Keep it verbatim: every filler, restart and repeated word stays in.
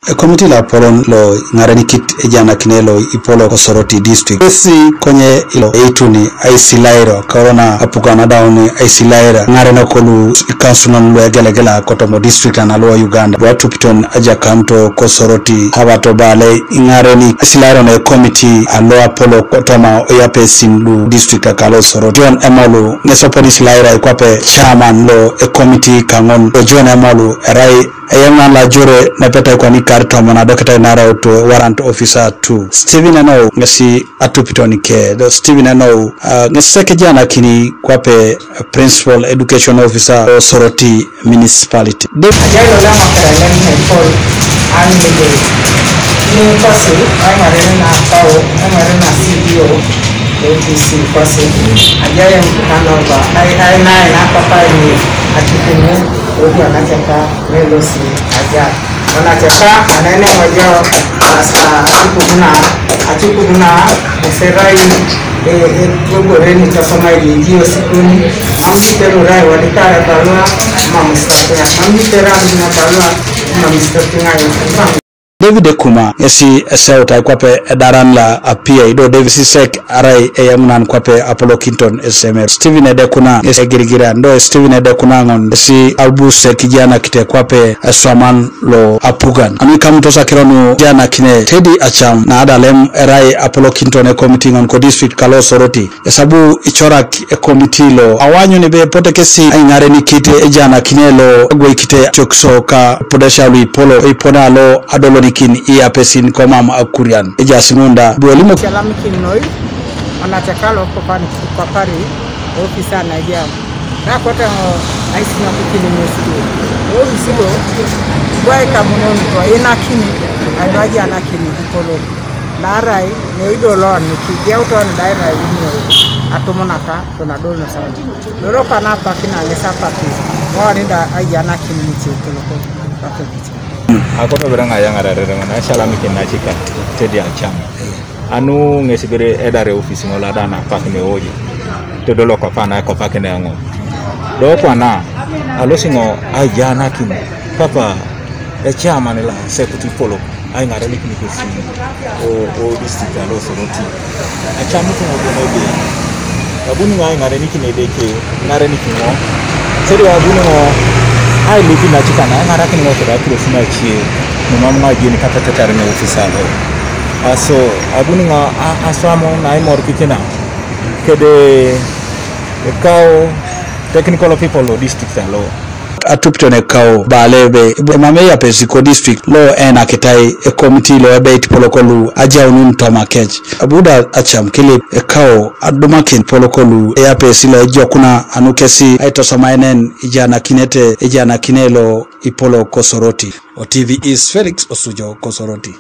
Ekomiti lo apolon lo iŋarenikit ejanakine lo ipolo ko Soroti district. Kesi konye ilo eituni aisilairo korona apugan adauni aisilaira ŋaren okolu ikansunan lu egelegela kotomo district ana lo Uganda. Lu atupiton ajakanto ko Soroti abato bale iŋareni aisilairo na ekomiti alo apolo kotoma oyapesin lu district akalo Soroti. John Emolu ŋes opon isilaira ikwape chairman lo ekomiti kaŋon lo John Emolu erai eyaŋan lajore nepetai kwani kar tomon adoketai naraut warrant officer two. Stephen Enou ŋesi atupiton ke do Stephen Enou, ah, ŋesi sekejanakini kwape principal education officer o Soroti municipality. Ajai lo lama kerelen ne pol an nige ni kosi, ai mare na pao, ai mare na C D O, A D C kosi. Ajai en kanova, ai, ai na, ai na papa ni atikini. Odi anacheka melosi aja. Anacheka anene mojo asa atukuna atukuna eserai e e togore ni chasoma ili dio sikuni. Mambi teru rai wadikara balua mamistapia. Mambi teru na balua mamistapia. David Ekuma ŋesi eseutai kwape edaran la apiyai do Davis Isek arai eyaŋunan kwape apolokinton esemer. Stephen Edekuna ŋesi egirigiran do Stephen Edekuna ŋon ŋesi abuse kijanakite kwape eswaman lo apugan. Anu ikamutos akiro nu kijanakine Teddy Acham na adalem erai apolokinton ekomiti ŋon ko district kalo Soroti. Esabu icorak ekomiti lo awanyun ebe epote kesi aiŋarenikit ejanakine lo agwoikite tiokisio ka pudesia lu ipolo oipona lo adolonikin iapesin komam akurian. Ejaas ŋun da bu elimok. Kelamikin noi onateka lo kopani kopari ofisa na ejaam. Nakote ŋo aisinyokikini ŋesi lo ofisi lo bwai kamunon to inakini aidwaji anakini ipolo. Naarai neidolon nikigeuton dairai unio atumunaka tonadol nasauni. Lolo kana apakina ŋes apaki ŋooni da aiyanakin nice toloko pakekice. Akoto bere ŋa yaŋararere ŋona esalamikin nacika Teddy Acham. Anu ŋes bere edare ofis ŋola da napak neoje. Todolo kopana kopakine ŋo. Do kwana alosi ŋo aiyanakin papa echairman la sekuti polok. Aiŋarenikini kesi o o district alo Soroti. Acamit ŋo bono ebe abuni ŋo aiŋarenikini Edeke ŋarenikini ŋo sodi abuni ŋo ailipi nacikana aiŋarakini ŋo keda akilosi nacie. Numam ŋo ajeni kapetetar ne ofisa lo aso abuni ŋo aswam naimorikikina kede ekao technical people lo district alo. Atupito ne kau bale be emam eyapesi ko district lo enakitai ekomiti lo ebeit polokolu ajaunun tomakec. Abuda acam kilip ekau adumakin polokolu eyapesi lo ejokuna anukesi aitosomaenen ijanakinete ijanakine lo ipolo kosoroti. O T V is Felix Osujo kosoroti.